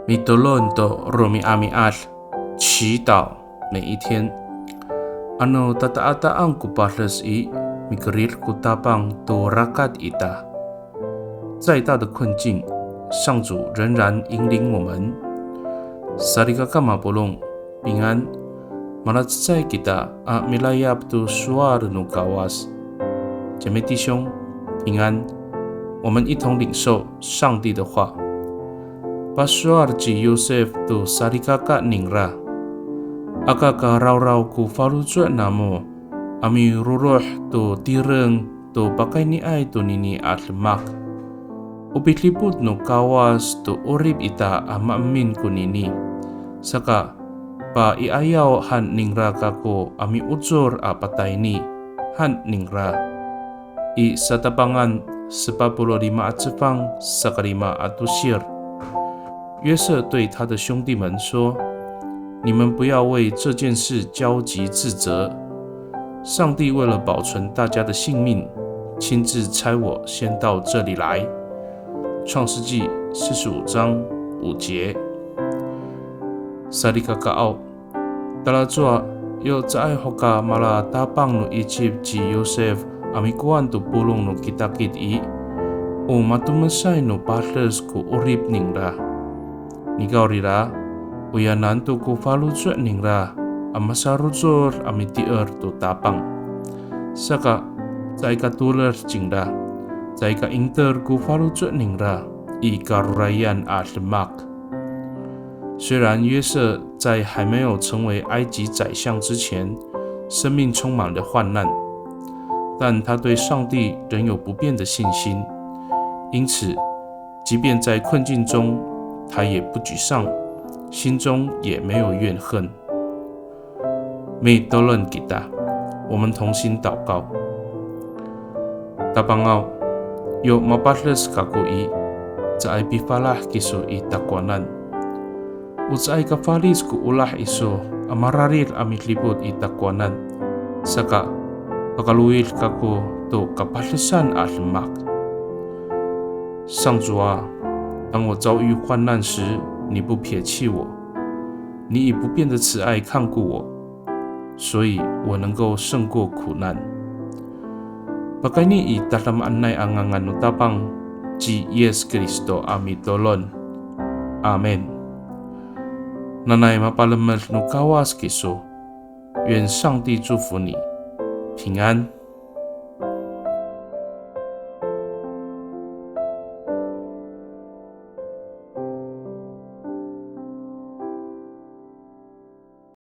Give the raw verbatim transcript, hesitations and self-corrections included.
Mitolon to romi'ami'ad, 祈祷每一天。Ano tata'ata'ang ko pades i, mikerid ko Tapang to rakat ita. 再大的困境，上主仍然引领我们。Salikaka mapolong, 平安。Malacecay kita a milayap to sowal no Kawas. 姐妹弟兄，平安。我们一同领受上帝的话。Pasowal ci Yosef to salikaka ningra, "Aka ka rawraw ko faloco' namo a miroroh to tireng to pakayniay tonini a demak. O pidipot no Kawas to 'orip ita a maemin konini. Saka, pai'ayaw han ningra kako a miocor a patayni," han ningra. I Satapangan sepat polo' lima a cefang, saka lima a tosir. 约瑟对他的兄弟们说：“你们不要为这件事焦急自责。上帝为了保存大家的性命，亲自差我先到这里来。”创世纪四十五章五节。Salikakaaw, talacowa yo caay ho ka mala Tapang no Icip ci Yosef a mikowan to polong no kitakit i, o matomesay no pades ko 'orip ningra. Nikawrira, o yanan to ko faloco' ningra a masarocod a mitier to Tapang. Saka, caay ka toled cingra, caay ka inter ko faloco' ningra i karorayan a demak. 虽然约瑟在还没有成为埃及宰相之前，生命充满了患难，但他对上帝仍有不变的信心。因此，即便在困境中，他也不沮丧，心中也没有怨恨。Mitolon kita, 我们同心祷告。Tapangaw, yo mapades kako i, caay pifalah kiso i takowanan. O caay ka falic ko olah iso a mararid a midipot i takowanan, saka pakalowid kako to kapadesan a demak. 上主啊，当我遭遇患难时，你不撇弃我，你以不变的慈爱看顾我，所以我能够胜过苦难。Pakayni i tadamaanay a ngangan no Tapang ci Yis Kristo a mitolon. Amin. Nanay mapalemed no Kawas kiso. 愿上帝祝福你，平安。